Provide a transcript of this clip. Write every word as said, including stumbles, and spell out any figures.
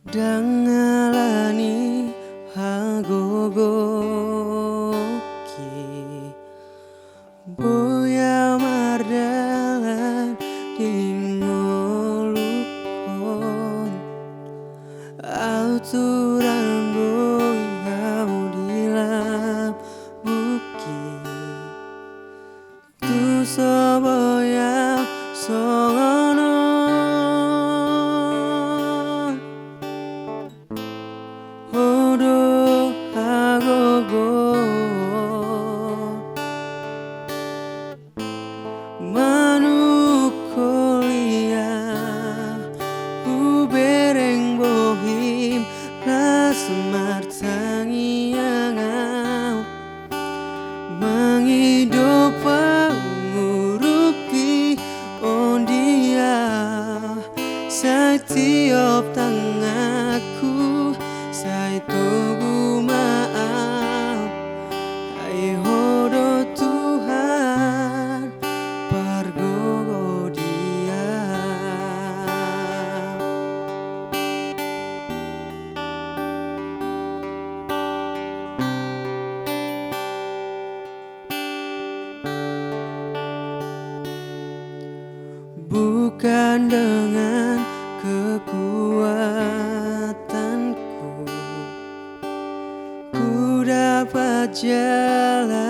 Ndang ala ni hagogoonki, boi ahu mardalan di ngolungkon. Ahu tura boi ahu di lambungki. Tung so boi ahu songon on. Ho do hagogoon. Manungkoli ahu, hubereng bohim, las martangiang ahu. Mangido pangurupion di ahu, sai tiop tanganku, sai togu ma ahu. Ai Ho do Tuhan, pargogo di ahu. Bukan dengan kekuatanku ku dapat jalan